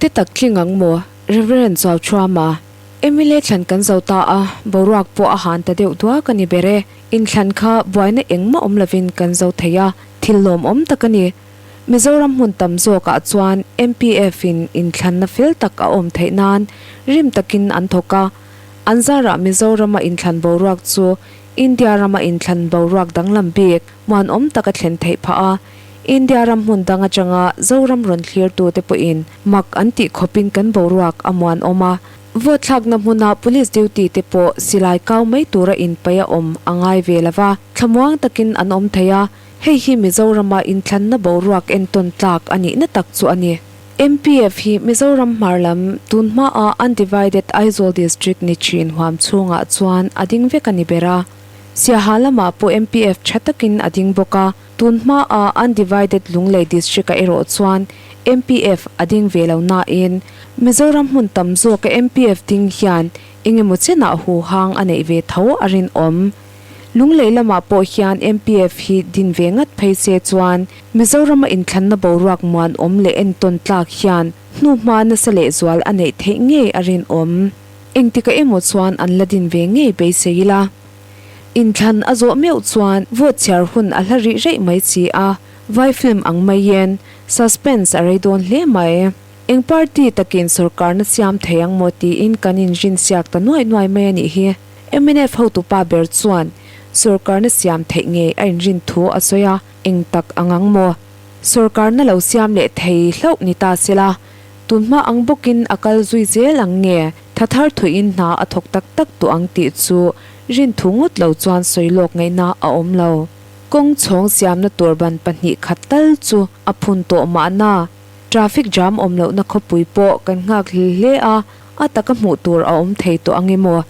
Tute tak tling ang maw? Rev. Chuauṭhuama, mla thlan kan zo ta a, boruak pawh a han ta deuh duak a ni ber e. Inthlan kha buaina engmah awm lovin kan zo thei a, thil lawmawm tak a ni. Mizoram hmun tam zawkah chuan MPF-in inthlanna fel tak a awm theih nan rim takin an thawk a, an zarah Mizorama inthlan boruak chu India rama inthlan boruak danglam bik muanawm tak a thlen theih phah a, India ram hmun dang atanga Zoram rawn thlirtute pawhin mak an tih khawpin kan boruak a muanawm a. Vote thlakna hmuna police duty te pawh silai kau mai tura inpaih a awm a ngai ve lo va, thlamuang takin an awm thei a, hei hi Mizorama inthlanna boruak entawn tlak a nihna tak chu a ni. MPF hi Mizoram hmar lam tun hmaa Undivided Aizawl District ni thin huam chhungah chuan a ding vek a ni ber a. Siaha lamah pawh MPF tha takin a ding bawk a, tun hmaa Undivided Lunglei District-ah erawh chuan MPF a ding ve lo nain Mizoram hmun tam zawka MPF ding hian engemaw chenah huhang a neih ve tho a rinawm. Lunglei lamah pawh hian MPF hi din ve ngat phei se chuan Mizorama inthlanna boruak muanawm leh entawn tlak hian hnuhma nasa lehzual a neih theih ngei a rinawm. Engtikah emaw chuan an la din ve ngei beisei ila. Inthlan a zawh meuh chuan vote chhiar hun a hla rih reih mai si a, vai film ang maiin suspense a rei dawn hle mai. Eng party takin sawrkarna siam thei ang maw tiin kan inrinsiak ta nuai nuai mai a nih hi. Mnf hotupa ber chuan sawrkarna siam theih ngei a inrin thu a sawi a, eng tak ang ang maw? Sawrkarna lo siam leh thei hlauh ni ta sela, tunhma ang bawkin a kal zui zel ang nge tha thar thuiin hna a thawk tak tak duh ang tih chu rin thu ngawt lo chuan sawi lawk ngaihna a awm lo. Kawng chhawng siamna tur ban 2 khat tal chu a phun tawh mahna. Traffic jam awm lohna khawpui pawh kan nghak hlil hle a, a taka hmuh tur a awm thei tawh ang emaw?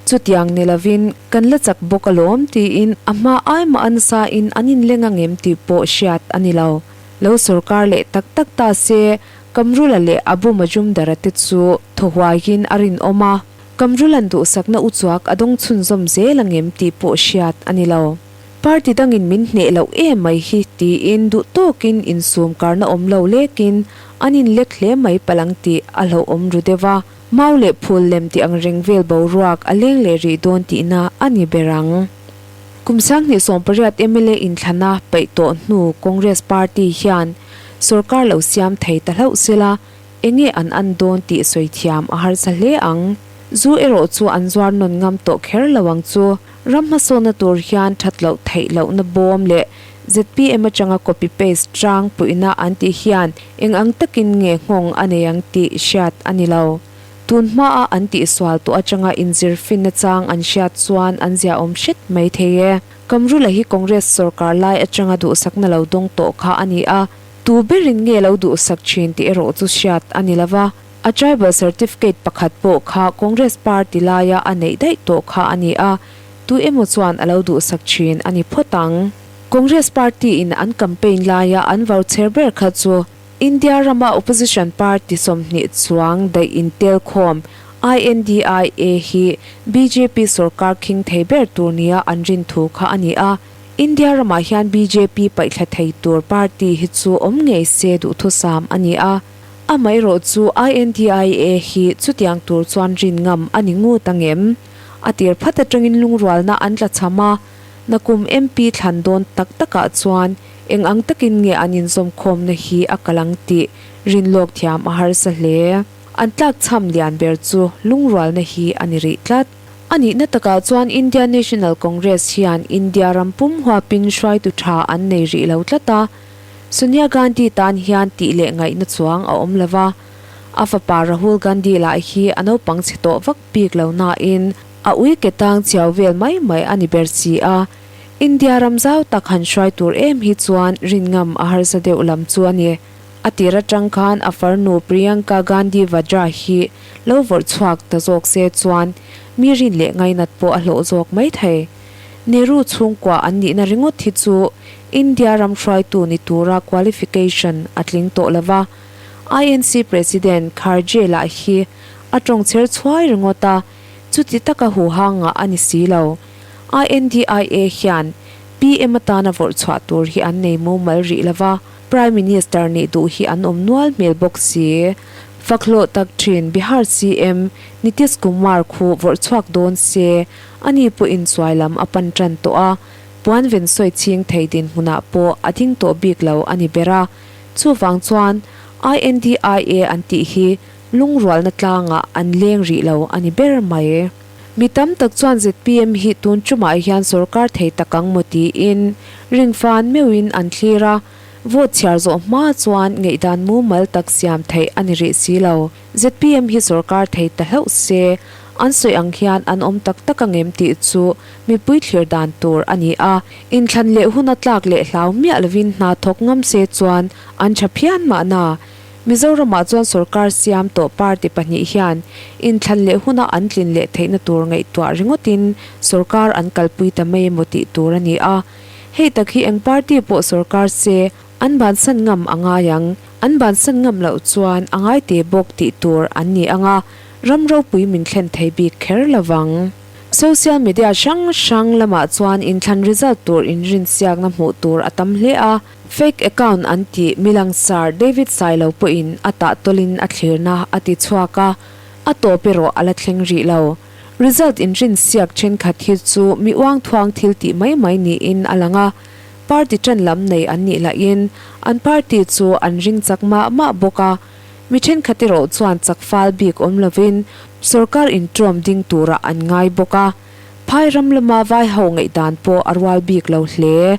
Chutiang ni lovin kan la chak bawk alawm tiin a hma ai mah a nasa in an inleng ang em tih pawh hriat a ni lo. Lo sawrkar leh tak tak ta se Kamrula leh Abu Majumdara te chu thaw huaiin a rinawm a, Kamrula'n duhsakna uchuak a dawng chhunzawm zel ang em tih pawh hriat a ni lo. Party dangin min hneh loh em mai hi tiin duh tawkin insum karna awm lo lekin an inlek hle mai palang tih a hlauhawm ru deuh a, mau leh phul lem tih ang reng vel boruak a leng leh rih dawn tihna a ni ber ang. Kum 2018 mla inthlana peih tawh hnu Congress party hian sorkar lo siam thei ta hlauh sela enge an an dawn tih sawi thiam a harsa hle ang. Zu erawh chu an zuar nawn ngam tawh kher lo ang chu. Ram hmasawnna tur hian that loh theih lohna bawm leh zpm atanga copy paste chang puihna an tih hian eng ang takin nge nghawng a nei ang tih hriat a ni lo. Tun hmaa an tihsual tawh atanga inzir finna chang an hriat chuan an ziaawm hret mai thei e. Kamrula hi Congress sawrkar lai atanga duhsakna lo dawng tawh kha a ni a, tu berin nge lo duhsak thin tih erawh chu hriat a ni lo va. A tribal certificate pakhat pawh kha Congress party laia a neih daih tawh kha a ni a, tu emaw chuan a lo duhsak thin a ni phawt ang. Congress party in an campaign laia an vau chher ber kha chu India rama opposition party 20 chuang daih intel khawm INDIA hi bjp sawrkar khing thei ber tur nia an rin thu kha a ni a. India ramah hian bjp paihthla thei tur party hi chu awm ngei se duhthusam a ni a. Amaherawh chu INDIA hi chutiang tur chuan rin ngam a ni ngut ang em? A tir phat atangin lungrualna an tla cham a, nakum MP thlan dawn tak takah chuan eng ang takin nge an inzawmkhawmna hi a kal ang tih rin lawk thiam a harsa hle. An tlakchham lian ber chu lungrualna hi a ni rih tlat. A nihna takah chuan India National Congress hian India ram pum huapin hruaitu tha an nei rih lo tlat a, Sonia Gandhi tan hian tih leh ngaihna chuang a awm lo va, a fapa Rahul Gandhi lah hi a naupang chhe tawh vak bik lo nain a ui ke tang chiau vel mai mai a ni ber si a, India ram zau tak han hruai tur em hi chuan rin ngam a harsa deuh lam chu a ni. A tir atang khan a farnu Priyanka Gandhi Vadra hi lo vawrh chhuak ta zawk se chuan mi rin leh ngainat pawh a hlawh zawk mai thei. Nehru chhungkua an nihna ringawt hi chu India ram hruaitu ni tura qualification a tling tawh lo va, INC President Kharge lah hi a tawng chher chhuai ringawt a, chuti taka huhanga a ni si lo. INDIA hian PM atana vawrh chhuah tur hi an nei mumal rih lo va, Prime Minister nih duh hi an awm nual hmel bawk si. Fak hlawh tak thin Bihar CM Nitish Kumar khu vawrh chhuak dawn se, ani pawhin chuai lam a pan tan tawh a, puan ven sawi chhing thei dinhmunah pawh a ding tawh bik lo a ni ber a. Chuvang chuan INDIA an tih hi lungrualna tlangah an leng rih lo a ni ber mai. Mi tam tak chuan zpm hi tun tumah hian sorkar thei tak ang maw tiin ringfan meuhin an thlir a, vote chhiar zawh hma chuan ngaihdan mumal tak siam theih a ni rih si lo. Zpm hi sorkar thei ta hlauh se, an sawi ang hian an awm tak tak ang em tih chu mipui thlir dan tur a ni a, inthlan leh huna tlak leh hlau miah lovin hna thawk ngam se chuan an tha phian mahna. Mizoramah chuan sorkar siam tawh party pahnih hian inthlan leh huna an tlin leh theihna tur ngaihtuah ringawtin sorkar an kalpui ta mai emaw tih tur a ni a. Hei tak hi eng party pawh sorkar se an bansan ngam a ngai ang. An bansan ngam loh chuan a ngai te bawk tih tur an ni ang a, ram ropui min thlen thei bik kher lo vang. Social media hrang hrang lamah chuan inthlan result tur inrinsiakna hmuh tur a tam hle a. Fake account an tih mi langsar David Sailo pawhin a tah tawlin a thlirna a ti chhuak a, a tawp erawh a la thleng rih lo. Result inrinsiak thenkhat hi chu mi uangthuang thil tih mai mai niin a lang a, party tan lam nei an nih lahin an party chu an ring chak mah mah bawk a, mi thenkhat erawh chuan chak fal bik awm lovin sorkar inṭawm ding turah an ngai bawk a, phai ram lama vaiho ngaihdan pawh a rual bik lo hle.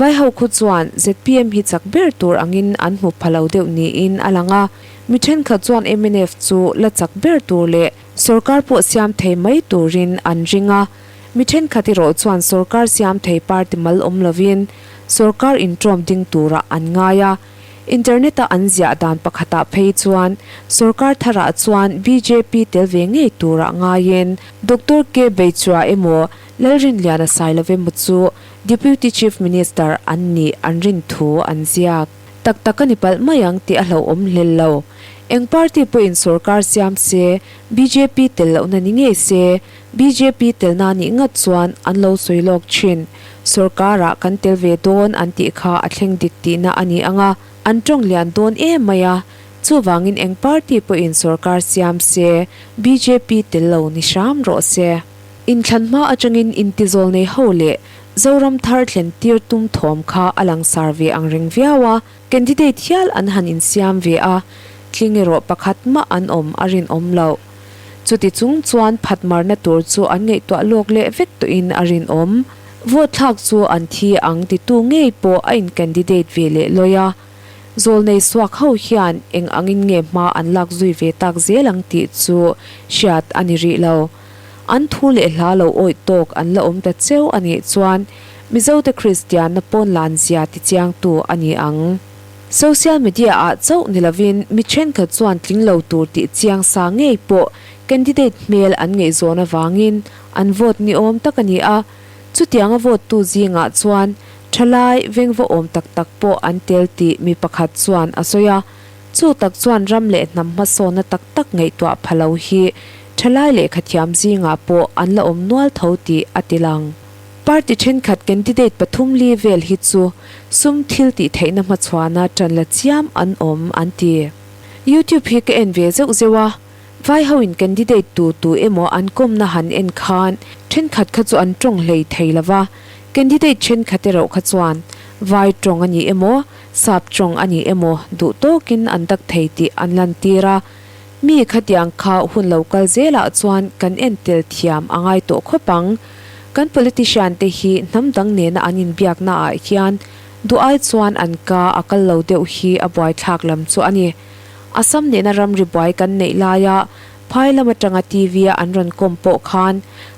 Vaiho khu chuan zpm hi chak ber tur angin an hmu pha lo deuh niin a lang a, mi thenkhat chuan mnf chu la chak ber tur leh sorkar pawh siam thei mai turin an ring a, mi thenkhat erawh chuan sorkar siam thei party mal awm lovin sorkar inṭawm ding turah an ngai a. Internet-a an ziah dan pakhatah phei chuan sorkar tharah chuan bjp tel ve ngei turah ngaiin Doctor K Beichua emaw Lalrinliana Sailove emaw chu Deputy Chief Minister an nih an rin thu an ziak. Tak tak a ni palh mai ang tih a hlauhawm hlel lo. Eng party pawhin sorkar siam se, bjp tel lohna ni ngei se, bjp telna nih ngat chuan an lo sawi lawk thin. Sorkarah kan tel ve dawn an tih kha a thleng dik tihna a ni ang a, an tawng lian dawn em mai a. Chuvangin eng party pawhin sorkar siam se, bjp tel lo ni hram rawh se. Inthlan hma atangin intizawl nei ho leh Zoram thar thlen tir tum thawm kha a langsar ve ang reng viau a, candidate hial an han insiam ve a, tling erawh pakhat mah an awm a rinawm loh. Chuti chung chuan phatmarna tur chu an ngaihtuah lawk leh vek tawhin a rinawm. Vote thlak chu an thi ang titu ngei pawh a in-candidate ve leh lawi a. Zawlnei suak ho hian eng angin nge hma an lak zui ve tak zel ang tih chu hriat a ni rih lo. An thu leh hla lo awih tawk an la awm ta cheu a nih chuan Mizote Kristianna pawn lan zia tichiangtu a ni ang. Social media ah chauh ni lovin mi thenkhat chuan tling lo tur tih chiang sa ngei pawh candidate hmel an ngaihzawn avangin an vote ni awm tak a ni a. Chutianga vote tu zingah chuan thalai vengva awm tak tak pawh an tel tih mi pakhat chuan a sawi a. Chu tak chuan ram leh hnam hmasawnna tak tak ngaihtuah pha lo hi thalai lehkha thiam zingah pawh an la awm nual tho tih a ti lang. Party thenkhat candidate pathum li vel hi chu sum thil tih theihna hmachhuana tan la chiam an awm an ti. YouTube hi ka en ve zeuh zeuh a, Vai ho in candidate tu tu emaw an kawmna han en khan thenkhat kha chu an tawng hlei thei lo va, candidate thenkhat erawh kha chuan vai tawng a ni emaw sap tawng a ni emaw duh tawkin an dak thei tih an lantir a, mi khatiang kha hun lo kal zelah chuan kan en tel thiam a ngai tawh khawp ang. Kan politician te hi hnam dang nena an inbiakna ah hian duh ai chuan an ka a kal lo deuh hi a buaithlak lam chu a ni. Assam nena ramri buai kan neih laia phai lam atanga TV a an rawn kawm pawh khan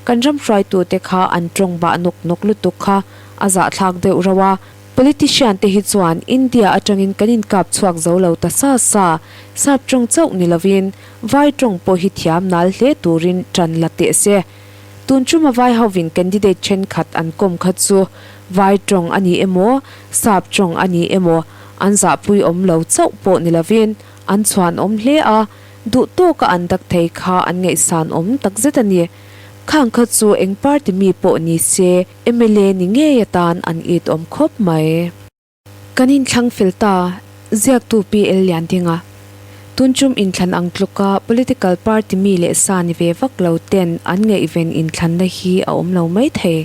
kan ram hruaitute kha an tawng bah nawk nawk lutuk kha a zahthlak deuh rauh a. Politician te hi chuan India atangin kan inkap chhuak zo lo ta sa sa, sap tawng chauh ni lovin vai tawng pawh hi thiam nal hle turin tan la teh se. Tun chuma vai hovin candidate thenkhat an kawm kha chu vai tawng a ni emaw, sap tawng a ni emaw an zahpui awm lo chauh pawh ni lovin an chhuan awm hle a, duh tawka an dak thei kha an ngaihsan awm takzet a ni. Khang kha chu eng party mi pawh ni se mla ni ngei atan an it awm khawp mai. Kan inthlang fel ta, ziaktu PL Liandinga. Tunchum inthlan ang tluka political party mi leh sa ni ve vak lo ten an ngaihven inthlanna hi a awm lo mai thei.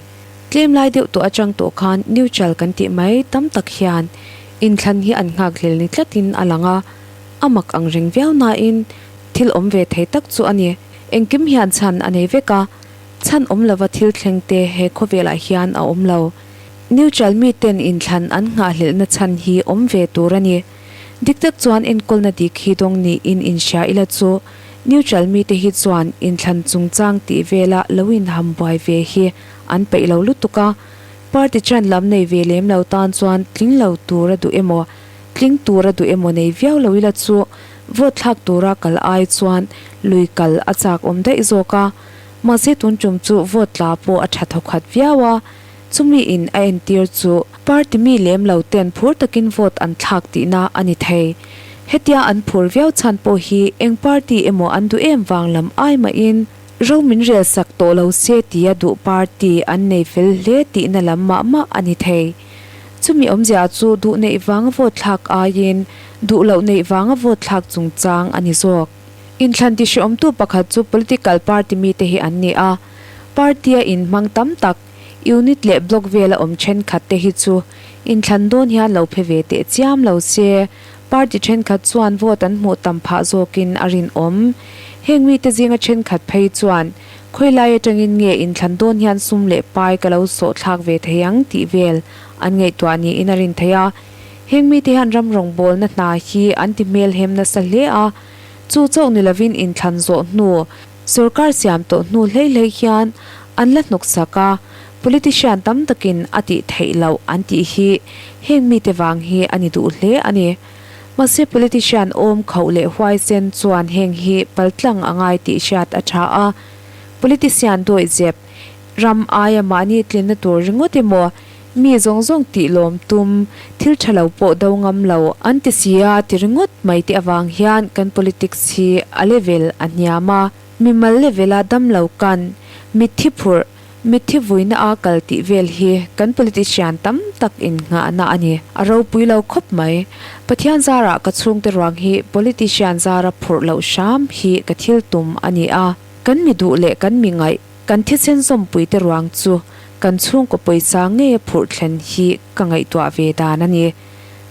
Tlem lai deuh tawh atang tawh khan neutral kan tih mai tam tak hian inthlan hi an nghakhlel ni tlatin a lang a, a mak ang reng viau nain thil awm ve thei tak chu a ni. Engkim hian chhan a nei vek a, chhan awm lova thil thleng te he khawvelah hian a awm lo. Neutral miten inthlan an nghahhlelhna chhan hi awm ve tur a ni. Dik tak chuan enkawlna dik hi dawng niin inhria ila chu neutral mite hi chuan inthlan chungchang tih vela lo inham buai ve hi an peih lo lutuk a. Party chan lam nei ve lem lo tan chuan tling lo tura duh emaw, tling tura duh emaw nei viau lo ila chu vote thlak tura kal ai chuan lui kal a chak awm daih zawk a. Mahse tun tum chu vote tla pawh a tha thawkhat viau a. Chumi in a entir chu party mi lem lo ten phur takin vote an thlak tihna a ni thei. Hetia an phur viau chhan pawh hi eng party emaw an duh em vang lam ai mahin ro min rel sak tawh lo se tia duh party an nei fel hle tihna lam mah mah a ni thei. Chumi awmzia chu duh neih vanga vote thlak aiin duh loh neih vanga vote thlak chungchang a ni zawk. Inthlan tihreawmtu pakhat chu political party mite hi an ni a, party-a inhmang tam tak, Unit leh block vela awm thenkhat te hi chu inthlan dawn hian lo phe ve teh chiam lo se, party thenkhat chuan vote an hmuh tam phah zawkin a rinawm. Heng mite zinga thenkhat phei chuan khawilai atangin nge inthlan dawn hian sum leh pai ka lo sawh thlak ve thei ang tih vel an ngaihtuah niin a rin theih a. Heng mite hian ram rawngbawlna hna hi an ti hmelhem nasa hle a, chu chauh ni lovin inthlan zawh hnu Sorkar siam tawh hnu hlei hlei hian an la hnawk sak a, politician tam takin a tih theih loh an tih hi heng mite vang hi a ni duh hle a ni. Mahse politician awm khauh leh huaisen chuan heng hi paltlang a ngai tih hriat a tha a, politician dawihzep ram aia mahni tlinna tur ringawt emaw Mi zawng zawng tih lawm tum, thil tha lo pawh do ngam lo an ti si a ti ringawt mai te avang hian kan politics hi a level a hniam a, mimal level a dam lo kan, mitthi phurh, mitthi vuina a kal tih vel hi kan politician tam tak innghahna a ni. A ropui lo khawp mai. Pathian zarah ka chhungte ruang hi politician zara phurh loh hram hi ka thil tum a ni a, kan mi duh leh kan mi ngaih, Kan thisen zawmpuite ruang chu kan chhungkaw pawisa ngeia phurh thlen hi ka ngaihtuah ve dan a ni.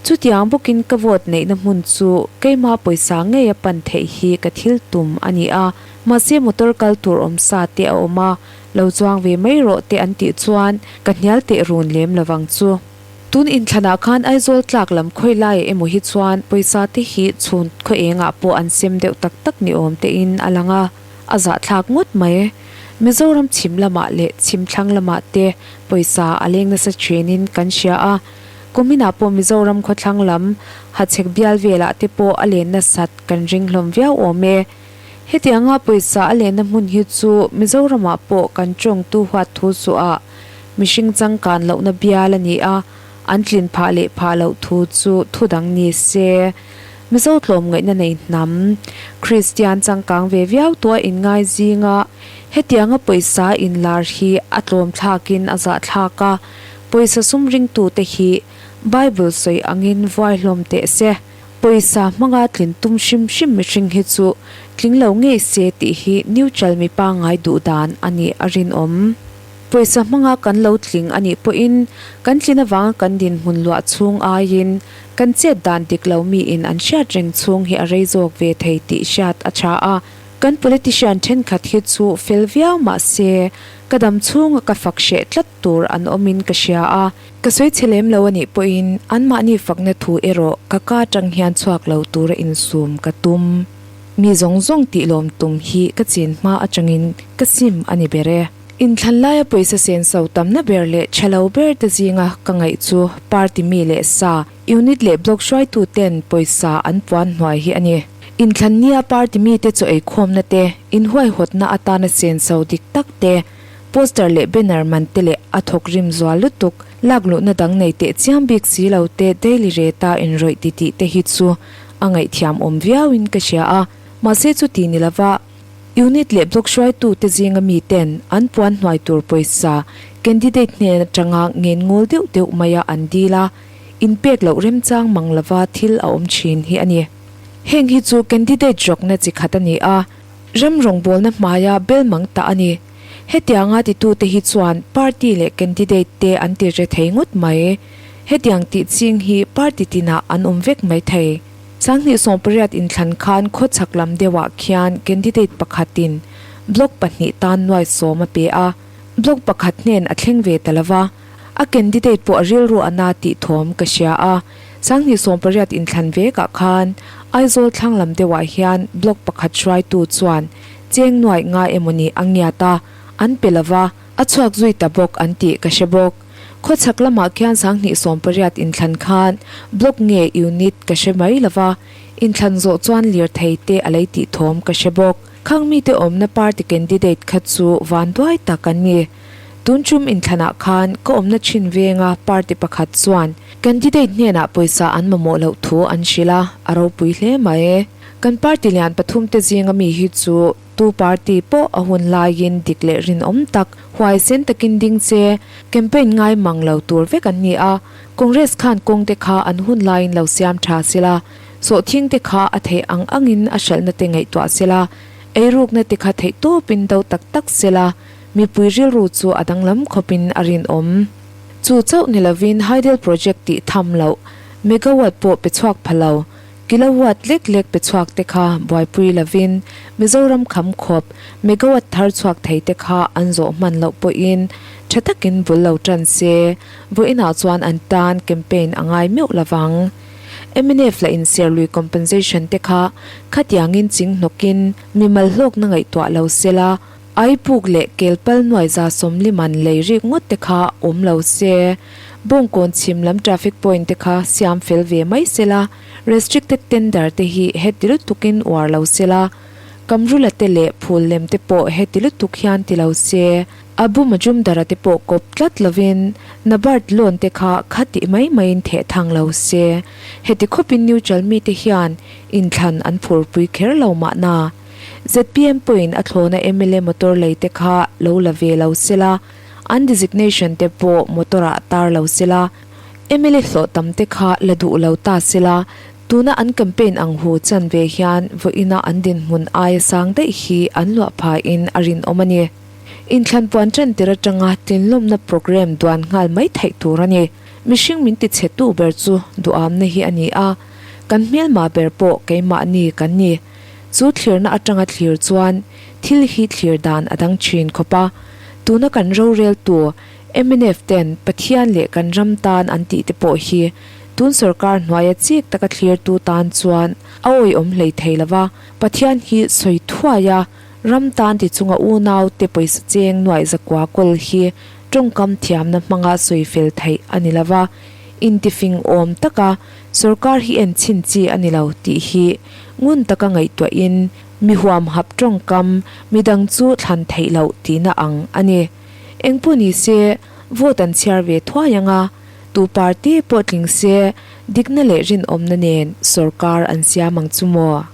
Chutiang bawkin ka vote neihna hmun chu keima pawisa ngeia pan theih hi ka thil tum a ni a, mahse motor kal tur awm sa te a awm a, lo chuang ve mai rawh te an tih chuan ka hnial teh run lem lovang chu. Tun inthlanah khan Aizawl tlak lam khawi laiah emaw hi chuan pawisa te hi chhun khaw engah pawh an sem deuh tak tak ni awm tein a lang a. A zahthlak ngawt mai. Mizoram chhim lamah leh chhim thlang lamah te pawisa a leng nasa thinin kan hria a. Kuminah pawh Mizoram khawthlang lam Hachhek bial velah te pawh a len nasat kan ring hlawm viau awm e. Hetianga pawisa a lenna hmun hi chu Mizoramah pawh kan tawngtu huat thu suah mihring changkan lohna bial a ni a, an tlin phah leh phah loh thu chu thu dang ni se. Mizo tlawmngaihna nei hnam, Kristian changkang ve viau tua inngai zinga hetianga pawisa inlar hi a tlawmthlakin a zahthlak a, pawisa sum ringtute hi Bible sawi angin vuai hlawm teh se. Pawisa hmanga tlin tum hrim hrim mihring hi chu tling lo ngei se tih hi neutral mi pangngai duh dan a nih a rinawm. Pawisa hmanga kan lo tling a nih pawhin kan tlin avanga kan dinhmun luah chhung aiin Kan chet dan dik lo miin an hriat reng chhung hi a rei zawk ve thei tih hriat a tha a, kan politician thenkhat hi chu fel viau mah se ka dam chhunga ka fak hreh tlat tur an awmin ka hria a, ka sawi chhe lem lo a nih pawhin anmahni fakna thu erawh ka ka atang hian chhuak lo tura insum ka tum. Mi zawng zawng tih lawm tum hi ka chin hma atangin ka sim a ni ber e. Inthlan laia pawisa senso tamna ber leh tha lo ber te zinga ka ngaih chu party mi leh sa, unit leh block hruaitu ten pawisa an puan hnuai hi a ni. Inthlan nia party mite chaw eikhawmna te, inhuaihawtna atana senso dik tak te, poster leh banner man te leh a thawk rim zual lutuk, lakluhna dang nei teh chiam bik si lo te daily rate-a inrawih titih te hi chu a ngaihthiam awm viauin ka hria a, mahse chuti ni lova, Unit leh block hruaitute zinga miten an puan hnuai tur pawisa candidate hnen atanga ngen ngawl deuh deuh maia an dil a, inpek loh remchang mang lova thil a awm thin hi a ni. Heng hi chu candidate rawkna chi khat a ni a, ram rawngbawlna hmaia belmang ta a ni. Hetianga titute hi chuan party leh candidate te an ti re thei ngawt mai. Hetiang tih ching hi party tinah an awm vek mai thei. 2018 inthlan khan khawchhak lam deuhah khian candidate pakhatin block pahnih tan nuai sawm a pe a, block pakhat hnen a thleng ve ta lova, a candidate pawh a rilru a na tih thawm ka hria a. 2018 inthlan vekah khan Aizawl thlang lam deuhah hian block pakhat hruaitu chuan cheng nuaih nga emawni a ngiat a, an pe lova, a chhuak zui ta bawk an tih ka hre bawk. Khawchhak lamah khian 2018 inthlan khan block nge unit ka hre mai lova, inthlan zawh chuan lirthei te a lei tih thawm ka hre bawk. Khang mite awmna party candidate kha chu vanduai tak an ni. Tun tum inthlanah khan ka awmna thin venga party pakhat chuan candidate hnenah pawisa an mamawh loh thu an hrilh a, a ropui hle mai. Kan party lian pathumte zinga mi hi chu Tu party pawh a hun laiin dik leh rinawm tak, huaisen takin ding che, campaign ngai mang lo tur vek an ni a. Congress khan kawng te kha an hun laiin lo siam tha sela, sawhthing te kha a theih ang angin a hralhna te ngaihtuah sela, eirukna te kha theih tawpin do tak tak sela, mipui rilru chu a danglam khawpin a rinawm. Chu chauh ni lovin hydel project tih tham loh, megawatt pawh pe chhuak pha lo, Kilowatt lek lek pe chhuak te kha buaipui lovin Mizoram kham khawp megawatt thar chhuak thei te kha an zawh hman loh pawhin tha takin bul lo tan se, vawiinah chuan an tan campaign a ngai meuh lovang. Mnf la inserlui compensation te kha khatiangin ching hnawkin mimal hlawkna ngaihtuah lo sela, Aipuk leh Kelpal nuai 140 man lei rik ngawt te kha awm lo se, Bawngkawn chhim lam traffic point te kha siam fel ve mai sela, restricted tender te hi heti lutukin uar lo sela, Kamrula te leh phul lem te pawh heti lutuk hian ti lo se, Abu Majumdara te pawh kawp tlat lovin Nabard loan te kha kha tih mai maiin theh thang lo se, heti khawpin neutral mite hian inthlan an phurpui kher lo mahna. Zpm pawhin a thlawna mla motor lei te kha lo la ve lo sela, an designation te pawh motor ah tar lo sela, mla hlawh tam te kha la duh lo ta sela, tuna an campaign ang hu chan ve hian vawiina an dinhmun aia sang daih hi an luah phain a rinawm a ni. Inthlan puan tan tir atanga tlinlawmna programme duan nghal mai theih tur a ni. Mihring min tichhe tu ber chu duhamna hi a ni a, kan hmelma ber pawh keimahni kan ni. Chu thlirna atanga thlir chuan thil hi thlir dan a dang thin khawp a. Tuna kan roreltu mnf ten Pathian leh kan ram tan an tih te pawh hi tun sorkar hnuaia chik taka thlirtu tan chuan a awihawm hlei thei lo va. Pathian hi sawi thuai a, ram tan ti chunga unau te pawisa cheng nuaih zakua kawl hi tawngkam thiamna hmanga sawi fel theih a ni lo va. Intifing awm taka sorkar hi en chhin chi a ni lo tih hi Ngun taka ngaihtuahin mi huamhap tawngkam midang chu thlan theih loh tihna ang a ni. Engpawh ni se, vote an chhiar ve thuai ang a, tu party pawh tling se, dikna leh rinawmna nen sorkar an siam ang chu maw?